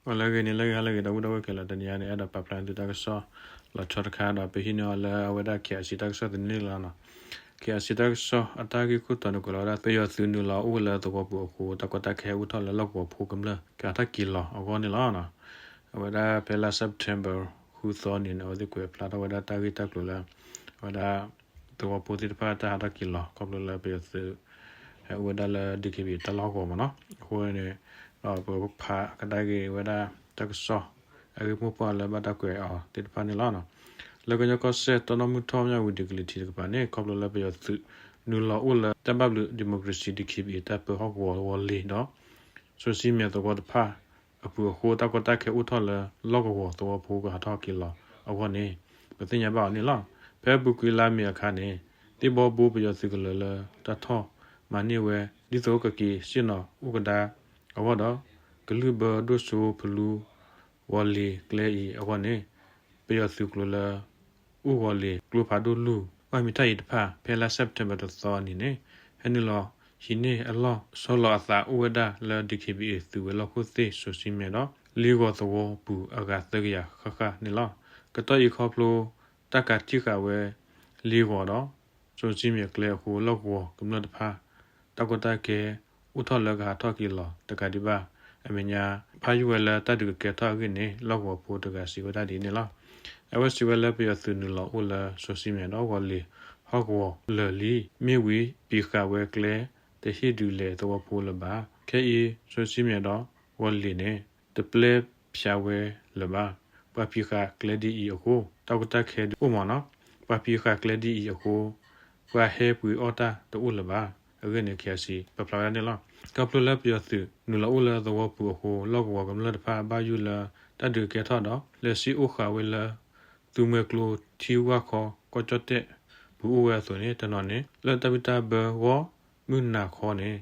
အိၣ်လၢအဂ့ၤန့ၣ် လၢအဂ့ၤ ဟါလၢအဂ့ၤ ဒီပုၢ်ဝဲၢ်ခဲလၢာ်, တနံၤအံၤန့ၣ် အဲၣ်ဒိးပာ်ဖျါန့ၢ်သုတၢ်ကစီၣ်လီၤဆီတခါဒီး ပဟံးန့ၢ်အီၤလၢအဝဲဒၣ် KIC တၢ်ကစီၣ်သန့လီၤနီၤ. KIC တၢ်ကစီၣ်အတၢ်ဂ့ၢ်ခိၣ်တီန့ၣ် ကွဲးလီၤဝဲဒၣ် ပယီၤသုးနုာ်လီၤအိၣ်ဝဲလၢသဝီပူၤအဃိ တၢ်ကီတၢ်ခဲအိၣ်ထီၣ်လၢလီၢ်ကဝီၤဖိကမျၢၢ် ကဟးထီၣ်က့ၤလီၤအဂီၢ်န့ၣ်လီၤ. အဝဲဒၣ်ဖဲလါ September ဃုသီနံၤန့ၣ် အဝဲသ့ၣ်ကွဲးဖျါထီၣ်ဝဲဒၣ်တၢ်ဂ့ၢ်တၢ်ကျိၤလၢ အဝဲဒၣ် သဝီဖိသ့ၣ်တဖၣ်တၢ်ဟးထီၣ်က့ၤလီၤ ခီဖျိလၢပယီၤသုး ဟဲအိၣ်ဝဲဒၣ်လၢ DKBA တၢ်လီၢ်ကဝီၤမ့ၢ်နီၤ. အဃိန့ၣ် ဒီးပကဖးကဒါက့ၤဝဲဒၣ်တၢ်ကစီၣ် အဂ့ၢ်မိၢ်ပှၢ်လၢဘၣ်တၢ်ကွဲးအီၤသ့ၣ်တဖၣ်န့ၣ်လီၤ. လၢကညီကီၢ်စဲၣ် တီနီၢ်မုၢ်ထီၣ် မၠၣ်ဝံၤဒံးကလံၤထံးတကပၤန့ၣ် ခီဖျိလၢပယီၤသုး နုာ်လီၤအိၣ်လၢတၢ်ဘၣ်ဘျုး democracy DKBA တၢ်ပၢဟီၣ်ကဝီၤဝီၤလ့ၤဒီး စိၤစံမဲာ်သဝီတဖၣ်အပူၤအဃိ တၢ်ကီတၢ်ခဲအိၣ်ထီၣ်လၢလီၢ်ကဝီၤသဝီဖိကဟးထီၣ်က့ၤလီၤအဂီၢ်န့ၣ် ပသ့ၣ်ညါဘၣ်အီၤန့ၣ်လီၤ. ဖဲအပူၤကွံာ်လါမ့ၤအခါန့ၣ် သ့ၣ်ဘီဘိပယီၤသုးကလၢၤလၢတၢ်ထီၣ်မၤန့ၢ်ဝဲ ဒ်သိးကက့ၤဆ့ၣ်နီၤအိၣ်ကဒါအဂီၢ်ဒီး ကလုၢ်ဘၢဒိၣ်စိဖလူ ဝီၤလ့ၤကျဲအံၤအဂီၢ်န့ၣ် ပယီၤသုးကျိၤလၢ အိၣ်ဝီၤလ့ၤကျိဖးဒိၣ်လူၢ် ကွၢ်မံၤထၣ်အံၤတဖၣ် ဖဲလါ September တသီအနံၤန့ၣ် ဟဲနုာ်လီၤဟံးန့ၢ်အလီၢ် ဆီလီၤအသးအိၣ်ဝဲဒၣ်လၢ DKBA သုးဝဲၤလီၢ်ခိၣ်သ့ၣ် စိၤစံမဲာ်ဒီး လ့ဂီၤသဝီပူၤအဂၤသၢကယၤဃၣ်ဃၣ်န့ၣ်လီၤ. ကတီၢ်အံၤခီဖျိ တၢ်ကးတံၢ်ဃာ်ဝဲ လ့ဂီၤဒီး စိၤစံမဲာ်ကျဲအဃိ လီၢ်ကဝီၤကမျၢၢ်တဖၣ် တၢ်ကီတၢ်ခဲ အိၣ်ထီၣ်လၢကဟးထီၣ်က့ၤလီၤတကးဒံးဘၣ် အမဲာ်ညါ ဖးယံာ်ဝဲလၢတၢ်ဒုးကကဲထီၣ်အဂ့ၢ်န့ၣ် လီၢ်ကဝီၤဖိတဂၤစံးဝဲဒၣ်ဒ်အံၤန့ၣ်လီၤ. အဝဲစံးဝဲလၢပယီၤသုးနုာ်လီၤအိၣ်လၢစိၤစံမဲာ်ဒီးဝီၤလ့ၤဟီၣ်ကဝီၤလၢာ်လံ မ့ၢ်ဝံၤပံၤဃာ်ဝဲကျဲ တဟ့ၣ်ဒုးလဲၤသဝီဖိလၢၤဘၣ်. ခဲအံၤ စိၤစံမဲာ်ဒီးဝီၤလ့ၤန့ၣ် တပျဲဖျါဝဲလၢၤဘၣ်. ပှၤပံၤဃာ်ကျဲဒ်အံၤအဃိ တၢ်ကီတၢ်ခဲဒုးအိၣ်မ့ၢ်နီၤ. ပှၤပံၤဃာ်ကျဲဒ်အံၤအဃိ ပှၤဟဲပှ့ၤအီၣ်တၢ်တအိၣ်လၢၤဘၣ်. အဂ့ၢ်န့ၣ် KIC ပာ်ဖျါဝဲဒၣ်န့ၣ်လီၤ. ခီဖျိလၢပယီၤသုးနုာ်လီၤအိၣ်လၢသဝီပူၤအဃိ လီၢ်ကဝီၤကမျၢၢ်တဖၣ်ဘၣ်ယိၣ်လၢတၢ်ဒုးကဲထီၣ်ဒီး လဲၤစံၣ်အိၣ်ဃာ်ဝဲလၢ သူမွဲကျိထံဝၣ်ခီကီၢ်ကၠီၣ်တဲၣ်ပူၤအိၣ်ဝဲအသိးန့ၣ် တနီၤန့ၣ် လၢတၢ်ဘံၣ်တၢ်ဘၢဂီၢ် မုၢ်နၤခီန့ၣ်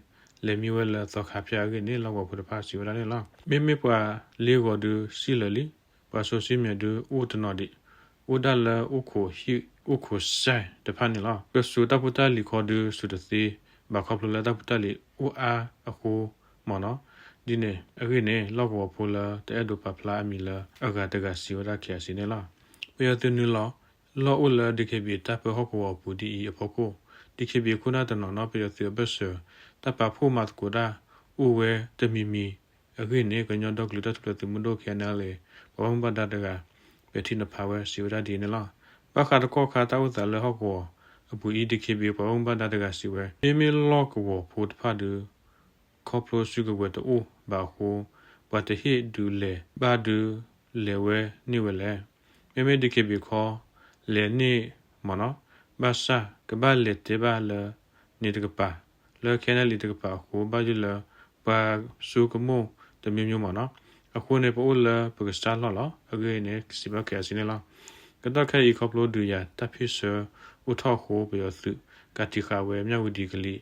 လဲၤမံဝဲလၢသီခါဖၠၣ်အဂ့ၢ်န့ၣ် လီၢ်ကဝီၤဖိတဖၣ်စံးဝဲဒၣ်န့ၣ်လီၤ. မ့မ့ၢ်ပှၤလ့ဂီၤဒုးစံၣ်လၢာ်လံ, ပှၤစိၤစံမဲာ်ဒုးအိၣ်တနီၤဒံး, အိၣ်ဒၣ်လၢအိၣ်ခိးဟံၣ်အိၣ်ခိးစဲတဖၣ်န့ၣ်လီၤ. ကစူၤတၢ်ဖိတၢ်လံၤခီဒုးစူၤတသ့ဘၣ် ခီဖျိလၢတၢ်ဖိတၢ်လံၤအိၣ်အါအဃိမ့ၢ်နီၤ. ဒ်န့ၣ်အဂ့ၢ်န့ၣ် လီၢ်ကဝီၤဖိလၢတအဲၣ်ဒိးပာ်ဖျါအမံၤလၢအဂၤတဂၤစံးဝဲဒၣ် KIC န့ၣ်လီၤ. ပယီၤသုးနုာ်လီၤ လီၢ်အိၣ်လၢ DKBA တၢ်ပၢဟီၣ်ကဝီၤအပူၤဒ်အံၤအဖီခိၣ် DKBA ခိၣ်နၢ်တနီၤနီၤ ပယီၤသုးအဘၢၣ်စၢၤ တၢ်ပာ်ဖှိၣ်မၤသကိးတၢ်အိၣ်ဝဲတမံၤမံၤအဂ့ၢ်န့ၣ် ကညီဒီကလုာ်တၢ်ထူၣ်ဖျဲးသုးမုၢ်ဒိၣ် KNLA ပှၤဘၣ်မူဘၣ်ဒါတဂၤ ပဲာ်ထံနီၤဖးဝဲစံးဝဲဒၣ်ဒ်အံၤန့ၣ်လီၤ. ဘၣ်ဃးတကီၢ်ခါတၢ်အိၣ်သးလၢဟီၣ်ကဝီၤအပူၤအံၤ DKBA ပှၤဘၣ်မူဘၣ်ဒါတဂၤစံးဝဲ မ့မ့ၢ်လီၢ်ကဝီၤဖိတဖၣ်ဒုး ခီဖျိစုကဝဲၤတအိၣ်ဘၣ်အဃိ ပှၤတဟ့ၣ်ဒုးလဲၤဘၣ်ဒုးလဲၤဝဲန့ၢ်ဝဲလဲၣ်. မ့မ့ၢ် DKBA ခီ လဲၤန့ၢ်မ့ၢ်နီၤ, ဘၣ်ဆၣ်ကဘၣ်လဲၤတဲဘၣ်လၢန့ၣ်တကပၤ လၢ KNLA တကပၤအဃိ ဘၣ်ယိၣ်လၢပှၤစိကမိၣ်တမျိုးမျိုးမ့ၢ်နီၤ. အဃိန့ၣ် ပအိၣ်လၢပကစၢ်လီၢ်လီၤ. အဂ့ၢ်န့ၣ် စံးဘၣ် KIC န့ၣ်လီၤ. ကတီၢ်ခဲအံၤ ခီဖျိဒုးယၤတၢ်ဖ့ၣ်ဆၢအိၣ်ထီၣ်အဃိ ပယီၤသုးကးတံာ်ဃာ်ဝဲ မၠၣ်ဝံၤဒံးကလံၤ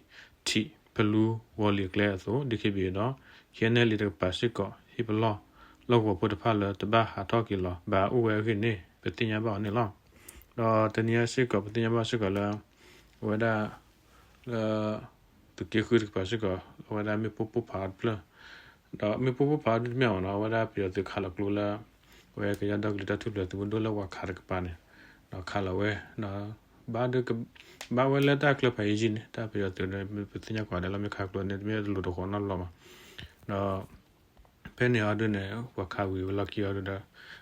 ထံး ဖလူဝီၤလ့ၤကျဲအသိး DKBA ဒီး KNLA တကပၤစ့ၢ်ကီး ဟ့ၣ်ပလီၢ်လီၢ်ကဝီၤဖိတဖၣ်လၢတဘၣ်ဟးထီၣ်က့ၤလီၤဘၣ်အိၣ်ဝဲအဂ့ၢ်န့ၣ် ပသ့ၣ်ညါဘၣ်အီၤန့ၣ်လီၤ. ဒီးတနံၤအံၤစ့ၢ်ကီး ပသ့ၣ်ညါဘၣ်စ့ၢ်ကီးလၢ အဝဲဒၣ် လၢ သုးက့ဃုတကပၤစ့ၢ်ကီး အဝဲဒၣ်မ့ၣ်ပိၢ်ပိၢ်ဖးအီၤတဖျၢၣ်, ဒီးမ့ၣ်ပိၢ်ပိၢ်ဖးအီၤဒ်တမ့ၢ်မ့ၢ်နီၤ အဝဲဒၣ်ပယီၤသုးခးလီၤကျိလၢ အဝဲကညီဒီကလုာ်တၢ်ထူၣ်ဖျဲးသုးမုၢ်ဒိၣ်လၢဝၤခးတကပၤန့ၣ် ဒီးခးလီၤဝဲ ဒီး ဘၣ်ဒုးက ဘၣ်ဝဲလၢတၢ်ကျၢၢ်ဖးယံာ်ယံာ်န့ၣ် တၢ်ပယီၤသုးန့ၣ် ပသ့ၣ်ညါကွၢ်ဒဲးလီၤ မ့ၢ်ခးကျိန့ၣ် တမ့ၢ်တလိၤတဃီၤနီတဘျီဘၣ်. ဒီး ဖဲန့ၣ်အီၤဒုးန့ၣ် ပှၤခးဝံၤဝဲလီၢ်ခံအီၤဒုး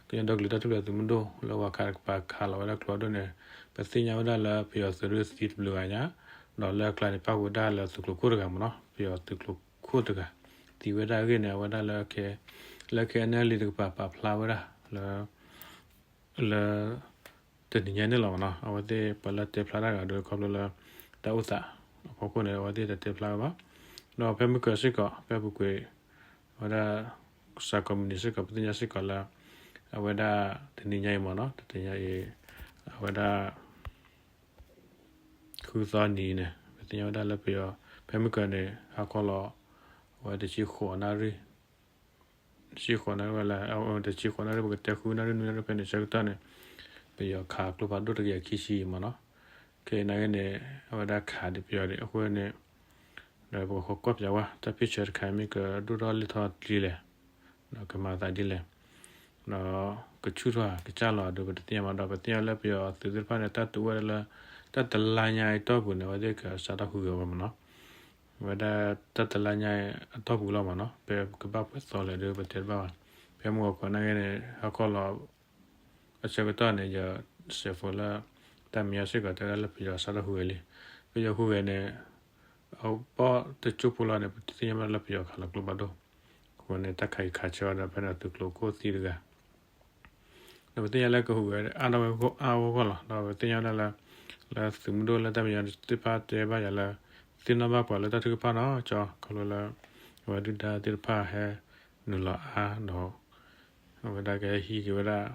ဒီး ကညီဒီကလုာ်တၢ်ထူၣ်ဖျဲးသုးမုၢ်ဒိၣ်လၢဝၤခးတကပၤခးလီၤဝဲဒၣ်ကျိအီၤဒုးန့ၣ် ပသ့ၣ်ညါဝဲဒၣ်လၢပယီၤသုးဒုးသံတဘျုးဂၤညါ, ဒီးလၢအကျါန့ၣ် ပၣ်ဃုာ်ဝဲဒၣ်လၢသုးကျိၤခိၣ်တဂၤမ့ၢ်နီၤ ပယီၤသုးကျိၤခိၣ်တဂၤ သံဝဲဒၣ်အဂ့ၢ်န့ၣ် အဝဲဒၣ်လၢ လၢ KNLA တကပၤပာ်ဖျါဝဲဒၣ်လၢ လၢ တနံၤညါန့ၣ်လီၤမ့ၢ်နီၤ အဝဲသ့ၣ်ပှၤလၢတဲဖျါတၢ်ဂၤဒုးခီဖျိလၢ တၢ်အိၣ်သးအဖီခိၣ်န့ၣ် အဝဲသ့ၣ်တတဲဖျါဝဲဘၣ်. ဒီးဖဲမုၢ်ကၢၤစ့ၢ်ကီး ဖဲပူၤကွံာ် အဝဲဒၣ် စးကီးမုၢ်နံၤစ့ၢ်ကီး ပသ့ၣ်ညါစ့ၢ်ကီးလၢ အဝဲဒၣ် တနံၤညါအံၤမ့ၢ်နီၤ တနံၤညါအံၤ အဝဲဒၣ် ဃုသီနံၤန့ၣ် ပသ့ၣ်ညါဝဲဒၣ်လၢပယီၤ ဖဲမုၢ်ကၢၤန့ၣ် ဟါခီလီၤ အဝဲတဆံဃိးနၣ်ရံၣ် တဆံဃိးနၣ်ရံၣ်ဝဲလၢ တဆံဃိးနၣ်ရံၣ် ပကတဲဃုနၣ်ရံၣ်နွံနၣ်ရံၣ်ဖဲန့ၣ် ဆၢကတီၢ်န့ၣ် ပယီၤခးကျိဖးဒိၣ်တကယၤခံဆံအံၤမ့ၢ်နီၤ. ခဲအံၤန့ၣ် အဝဲဒၣ်ခးဒံးပယီၤဒံး အဃိန့ၣ် ဒီးပကဃီကွၢ်ပျးဝဲ တၢ်ဖ့ၣ်ဆၢတခါမ့ၢ်ကဒိၣ်ထီၣ်လဲၢ်ထီၣ်ကျဲလဲၣ် ဒီးကမၤသးဒ်လဲၣ်, ဒီးကဆူၣ်ထီၣ်ကစၢ်လီၤအဒိ ပတသ့ၣ်ညါဘၣ်. ဒီးပသ့ၣ်ညါလၢပယီၤသုးသ့ၣ်တဖၣ်န့ၣ် တၢ်တုၤဝဲဒၣ်လၢ တၢ်တလါညါအတီၢ်ပူၤန့ၣ် အဝဲသ့ၣ်ကစးထီၣ်ဟူးဂဲၤဝဲမ့ၢ်နီၤ. ဝဲဒၣ်တၢ်တလါညါအတီၢ်ပူၤလီၤမ့ၢ်နီၤ. ပကဘၣ်ပှဲၤသီလဲၣ်ဒီး ပတဲတဘၣ်ဘၣ်. ဖဲမုၢ်ဂီၤခီနာ်က့န့ၣ် ဟီၣ်ခိၣ်လီၤ အဆၢကတီၢ်န့ၣ် ယစဲးဖိလၢ တၢ်မဲာ်ညါစ့ၢ်ကီး တဲဝဲဒၣ်လၢပယီၤစးထီၣ်ဟူးဂဲၤလံ. ပယီၤဟူးဂဲၤန့ၣ် အဘီတကၠိဖိလီၤန့ၣ် ပတသ့ၣ်ညါဘၣ်လၢပယီၤခးလီၤကျိဖးဒိၣ်. အဃိန့ၣ် တၢ်ခးက့ၤခးဆၢဝဲဒီး ဖဲန့ၣ်သုးကျိၤခိၣ်သံတဂၤ ဒီးပသ့ၣ်ညါလၢကဟူးဂဲၤအါထီၣ်ဝဲအါဂီၢ်ဂီၢ်လီၤ. ဒီးပသ့ၣ်ညါဝဲဒၣ်လၢ လၢသုးမုၢ်ဒိၣ်လၢတၢ်မဲာ်ညါသ့ၣ်တဖၣ်တဲဘၣ်ယၤလၢ သ့ၣ်နီၣ်ဘၣ်ပှၤလၢတၢ်ထုကဖၣ်နီၤကၠီ ခီဖျိလၢ အဝဲဒုၣ်ဒါသ့ၣ်တဖၣ်ဟဲနုာ်လီၤအါဒီး အဝဲဒၣ်ကဟဲဟံးက့ၤဝဲဒၣ်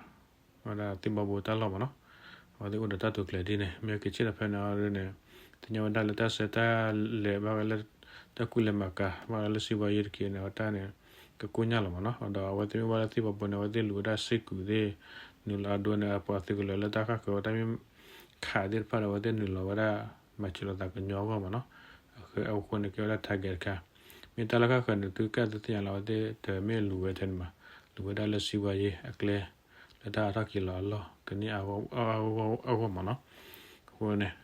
ဝဲဒၣ်သ့ၣ်ဘီဘိတၢ်လီၢ်မ့ၢ်နီၤ. အဝဲသ့ၣ်အိၣ်ဒီးတၢ်တိာ်ကျဲၤဒ်န့ၣ် မ့ၢ်က့ၤဆ့ၣ်နီၤဖဲန့ၣ်အီၤဒ်န့ၣ် သ့ၣ်ညါဝဲဒၣ်လၢတၢ်ဆဲးတၢ်လဲၤဘၣ်ဝဲလၢ တၢ်ကူၣ်လဲၤမၤကၤ ဘၣ်ဝဲလၢစံးဘီယ့တက့ၢ်န့ၣ် အဝဲတၢ်န့ၣ် ကကိၢ်ညါလီၤမ့ၢ်နီၤ. ဒီးအဝဲသ့ၣ်မ့ၢ်ဘၣ်လၢသ့ၣ်ဘီဘိန့ၣ် အဝဲသ့ၣ်လူၤဝဲဒၣ်စ့ၢ်ကီးသ့ၣ် နုာ်လီၤအဒိန့ၣ် အပှၤသုးကလၢၤလၢတၢ်ဃၣ်ဃၢၤဝဲတၢ်မ့ၢ် ခးသ့ၣ်တဖၣ်ဒီး အဝဲသ့ၣ်နုာ်လီၤဝဲဒၣ် မၤစၢၤလိာ်သးကညီအဂီၢ်မ့ၢ်နီၤ. အဃိန့ၣ် ကဲဝဲဒၣ် target တခါ မ့ၢ်တၢ်လၢဃၣ်ဃၢၤန့ၣ် သုကၢ်သုသ့ၣ်ညါလီၤ အဝဲသ့ၣ်တမ့ၢ်လူၤဝဲထဲန့ၣ်ဘၣ်. လူၤဝဲဒၣ်လၢစံးဘီယ့အကျဲ လၢတၢ်အါထီၣ်က့ၤလီၤအလီၢ် ကန့ၢ်အဂီၢ်မ့ၢ်နီၤ. အဃိန့ၣ်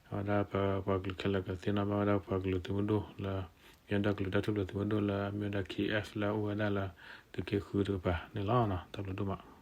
အဝဲဒၣ်ပပှၤကလုာ်ခဲလၢာ်ကသ့ၣ်နီၣ်ဘၣ်ဝဲဒၣ်ပပှၤကလုာ်သုးမုၢ်ဒိၣ်လၢ ယဲဒီကလုာ်တၢ်ထူၣ်ဖျဲးသုးမုၢ်ဒိၣ်လၢအမ့ၢ်ဝဲဒၣ် K F လၢအအိၣ်ဝဲဒၣ်လၢ သုးက့ဃုတကပၤန့ၣ်လီၤ. တၢ်ဘျုးဒိၣ်မး.